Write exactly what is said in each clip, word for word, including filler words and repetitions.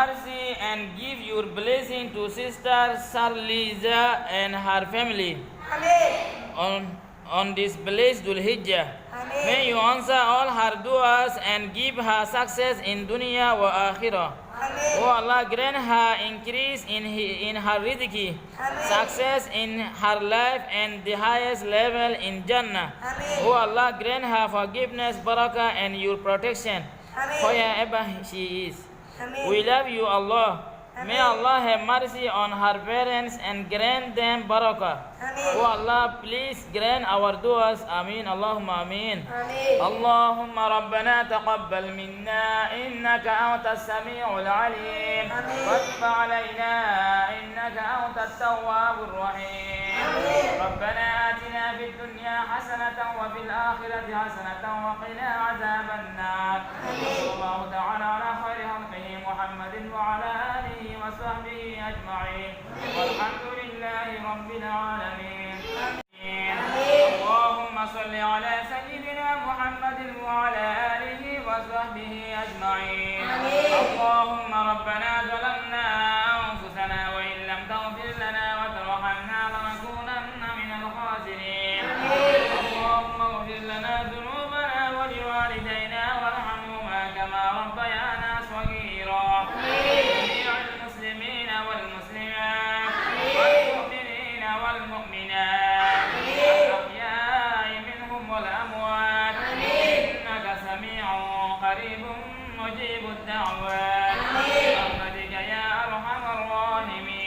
mercy and give your blessing to Sister Sarliza and her family. Amin. On on this blessed Dhul Hijjah. Amin. May you answer all her du'as and give her success in dunya wa akhirah. Amin. O Allah, grant her increase in, hi- in her rizki, Amin. Success in her life, and the highest level in Jannah. Amin. O Allah, grant her forgiveness, barakah, and your protection, Amin. Wherever she is. Amin. We love you, Allah. May Amin. Allah have mercy on her parents and grant them barakah. Amin. O Allah, please grant our du'as. Amin. Allahumma amin. Amin. اللهم ربنا تقبل منا إنك أنت السميع العليم. آمين. وتب علينا إنك أنت التواب الرحيم. آمين. ربنا آتنا في الدنيا حسنة وفي الآخرة حسنة وقنا عذاب النار. آمين. وصلى الله تعالى على خير خلقه محمد وعلى آله وصحبه أجمعين. آمين. والحمد لله رب العالمين. آمين. اللهم صل على سيدنا محمد وعلى آله وصحبه أجمعين. آمين. اللهم ربنا ظلمنا أنفسنا وإن لم تغفر لنا وترحمنا لنكونن من الخاسرين. آمين. اللهم اغفر لنا ذنوبنا ولوالدينا وارحمهما كما ربيانا صغيرا. آمين. جميع المسلمين والمسلمين المسلمات والمؤمنين والمؤمنات الأحياء منهم والأموات إنك سميع قريب مجيب الدعوات برحمتك يا أرحم الراحمين.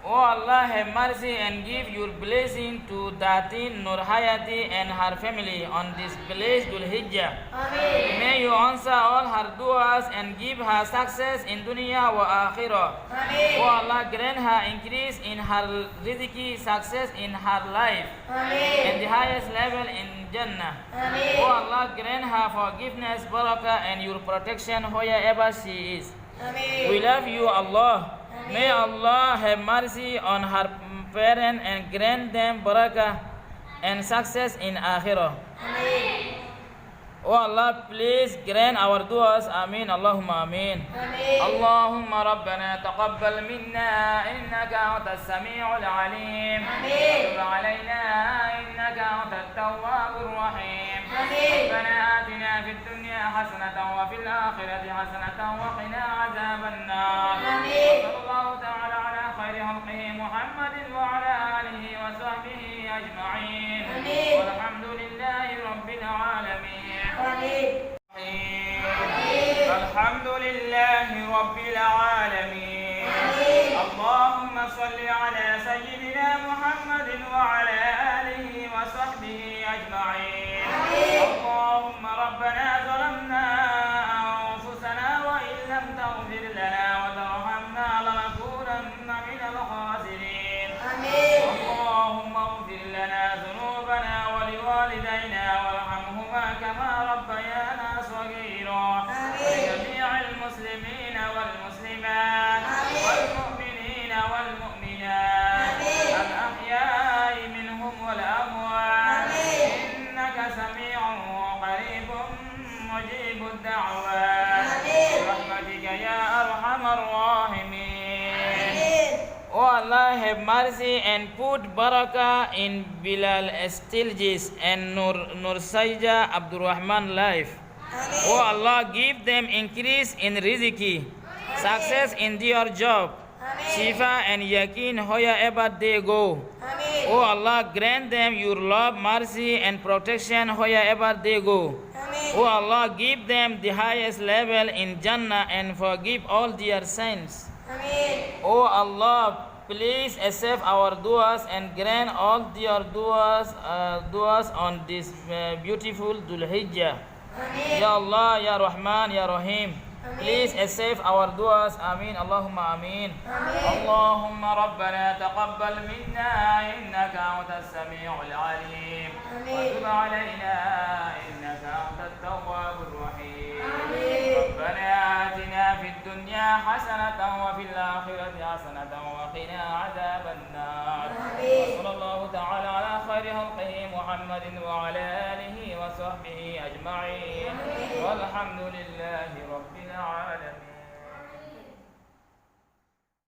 O Allah, have mercy and give your blessing to Datin Nur Hayati and her family on this blessed Dhul Hijjah. Amin. May you answer all her du'as and give her success in dunya wa akhirah. Amin. O Allah, grant her increase in her rizki, success in her life, Amin. And the highest level in Jannah. Amin. O Allah, grant her forgiveness, barakah, and your protection wherever she is. Amin. We love you, Allah. Amin. May Allah have mercy on her parents and grant them barakah and success in Akhirah. Amin. O Allah, please grant our du'as. Amin. Allahumma amin. آمين. اللهم ربنا تقبل منا إنك أنت السميع العليم. آمين. وتب علينا إنك أنت التواب الرحيم. آمين. ربنا آتنا في الدنيا حسنة وفي الآخرة حسنة وقنا عذاب النار. آمين. وصلى الله تعالى على خير خلقه محمد وعلى آله وصحبه أجمعين. آمين. والحمد لله رب العالمين. آمين. الحمد لله رب العالمين. اللهم صل على سيدنا محمد وعلى آله وصحبه أجمعين. اللهم ربنا ظلمنا أنفسنا وإن لم تغفر لنا وترحمنا لنكونن من الخاسرين. آمين. اللهم اغفر لنا ذنوبنا ولوالدينا وارحمهما كما ربيانا صغيرا. آمين. ولجميع المسلمين والمسلمات. آمين. والمؤمنين والمؤمنات. آمين. الأحياء منهم والأموات. آمين. إنك سميع قريب مجيب الدعوات. آمين. برحمتك يا أرحم الراحمين. آمين. O Allah, have mercy and put barakah in Bilal Stilgis and Nur, Nursaija Abdurrahman life. Amin. O Allah, give them increase in rizki, Amin. Success in their job, Amin. Shifa and yakin wherever they go. Amin. O Allah, grant them your love, mercy and protection wherever they go. Amin. O Allah, give them the highest level in Jannah and forgive all their sins. Amin. O Allah, please accept our du'as and grant all their du'as, uh, du'as on this, uh, beautiful Dhul Hijjah. Amin. Ya Allah, Ya Rahman, Ya Rahim, Amin. Please accept our du'as. Amin. Allahumma amin. Amin. اللهم ربنا تقبل منا إنك أنت السميع العليم. آمين. وتب علينا إنك أنت التواب الرحيم. آمين. ربنا آتنا في الدنيا حسنة وفي الآخرة حسنة وقنا عذاب النار. آمين. وصلى الله تعالى على خير خلقه محمد وعلى آله وصحبه أجمعين. آمين. والحمد لله رب العالمين.